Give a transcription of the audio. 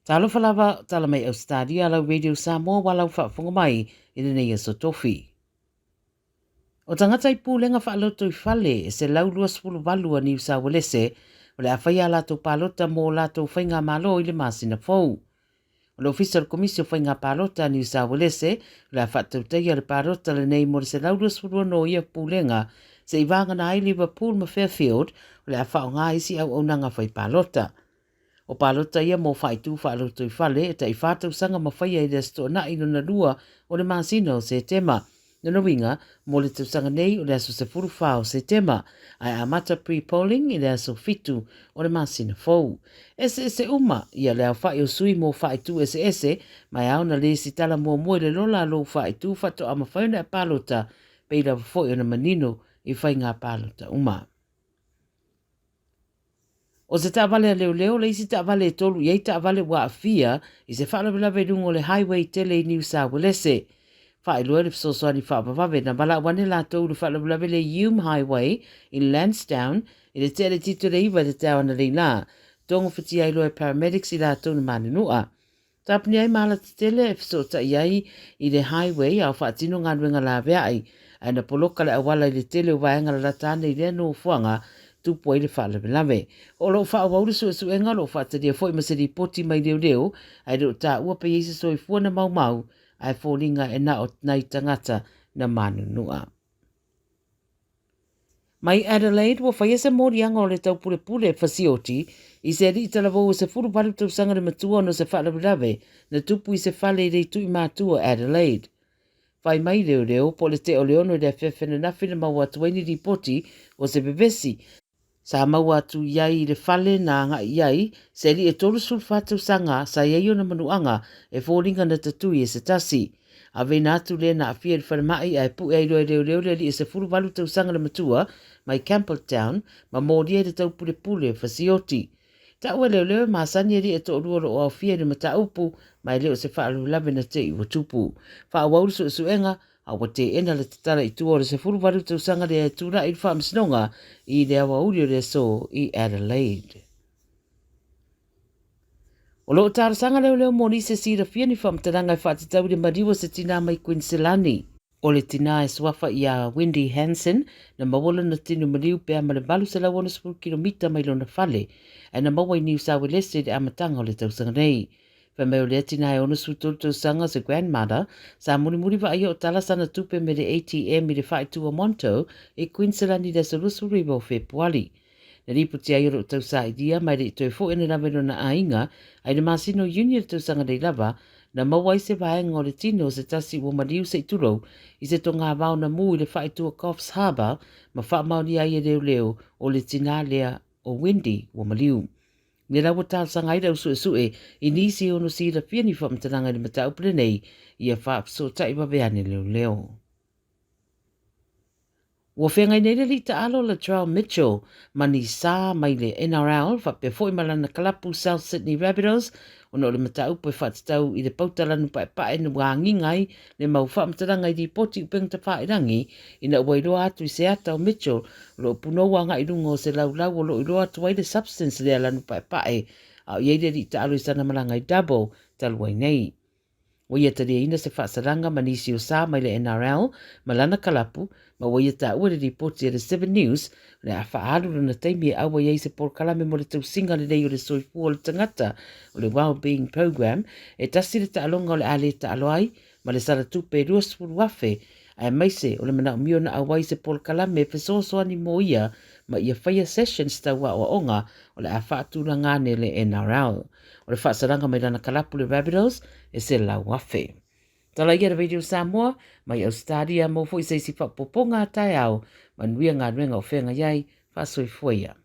Talofa lava, tala mai Ausetalia lau Radio Samoa ua lau faafofoga mai i lenei aso tofi. O tagata i pulega faalotoifale e 128 a Niu Sauelese o le a faia a latou palota mo latou faigamalo i le masina fou. O le Ofisa o le Komisi o Faiga Palota a Niu Sauelese o le a faatautaia le palota lenei mo le 126 o ia pulega se'i vagana ai Liverpool ma Fairfield o le a faaaoga isi auaunaga fai palota. O palota ia mo faaitu faalotoifale e tai whā tausaga ma whaia i le Aso Toonai lona lua o le masina o Setema. Lona uiga, mo le tausaga nei o le aso 14 o Setema, ae amata pre-polling i le aso 7 o le masina fou. Eseese uma ia le aofai o sui mo faaitu eseese, ma e ao ona lesitala muamua i le lola a lou faaitu faatoa mafai ona e palota, pei lava foi ona manino i faiga palota uma. O se taavale a leoleo le isi taavale e tolu i ai taavale ua aafia i se faalavelave i luga o le highway tele i Niu Sauelese. Faailoa le fesoasoani faavavave na valaau ane latou i le faalavelave le Hume Highway i Lansdowne i le tea le tito le iva i le taeao analeila. Togafitia ai loa e paramedics i latou na manunua. Tapuni ai ma ala tetele e fesootai ai i le highway a o faatino galuega laveai, ae na poloka le auala i le tele o vaega lalata ane i lea nofoaga tupu ai le faalavelave. O lo o faaauau le suesuega o lo o faatalia foi ma se lipoti mai leoleo, ae le o taua pe i ai se soifua na maumau, ae foliga e na o nai tagata na manunua. Mai Adelaide ua faia se moliaga o le taupulepule fasioti i se alii talavou e 18 tausaga le matua ona o se faalavelave na tupu i se fale i le itu i matua Adelaide. Fai mai leoleo po o le tea o le ono i le afiafi ananafi na maua atu ai ni lipoti o se vevesi Sa maua atu i ai i le fale na agai i ai se alii e 34 tausaga sa i ai ona manuaga e foliga na tatui e se tasi. Aveina atu lea na aafia i le falemai ae pue ai loa e leoleo le alii e 18 tausaga le matua mai Campbelltown ma molia i le taupulepule o Fasioti. Taua e leoleo e masani alii e toalua o lo o aofia i le mataupu ma e le o se faalavelave na te i ua tupu. Faaauau le suesuega a ua teena le tatala i tua o le 18 tausaga lea e tulai i le faamasinoga i le aoauli o le aso i Adelaide. O lo o talosaga leoleo mo nisi e silafia ni faamatalaga e faatatau i le maliu o se tinā mai Kuiniselani. O le tinā e suafa ia Wendy Hanson na maua lona tino maliu pea ma le 860 kilomita mai lona fale, ae na maua i Niu Sauelese i le amataga o le tausaga nei. Fai mai o lea tinā e 63 tausaga se grandmother, sa mulimuli vaaia o tala sana tupe me le ATM i le faaitu o Monto i Queensland i le aso 29 o Fepuari. Na lipoti ai o loo tausailia mai le i toe foi ane lava i lona aiga, a i le masina o Iuni o le tausaga nei lava, na maua ai se vaega o le tino o se tasi ua maliu se i tulou i se togavao na mu i le faaitu o Coffs Harbour ma faamaonia ai e leoleo o le tinā lea o Wendy ua maliu. Lea la ua talosaga ai le au suesue i nisi e ono silafia ni faamatalaga i le mataupu lenei ia faafesootai vave ane leoleo. Ua feagai nei le alii taalo Latrell Mitchell ma ni sa mai le NRL faapea foi ma lana kalapu South Sydney Rabbitohs ona o le mataupu e faatatau i le pauta lanu paepae na ua agiga ai le mau faamatalaga i lipoti upega tafailangi ina ua iloa atu i se ata o Mitchell o lo o punou agai i luga o se laulau o lo o iloa atu ai le substance lea lanu paepae a o i ai le alii taalo i sana malaga i Dubbo talu ai nei. Ua ia taliaina se faasalaga ma nisi o sa mai le NRL ma lana kalapu ma ua ia taua i le lipoti a le Seven News o le a faaalu lona taimi e auai ai se polokalame mo le tausiga lelei o le soifua o le tagata o le Wellbeing Program e tasi le taaloga o le a le taalo ai ma le sala tupe e 20,000 aemaise o le manaomia ona auai se polokalame e fesoasoani mo ia ma ia faia sessions tau aoaoga o le a faatulaga ane le NRL. O le faasalaga mai lana kalapu le Rabbitohs e 100,000. Tala ia le Radio Samoa mai Ausetalia mo foi se isi faaopoopoga a taeao. Manuia galuega o feagai ai, faasoifua ia.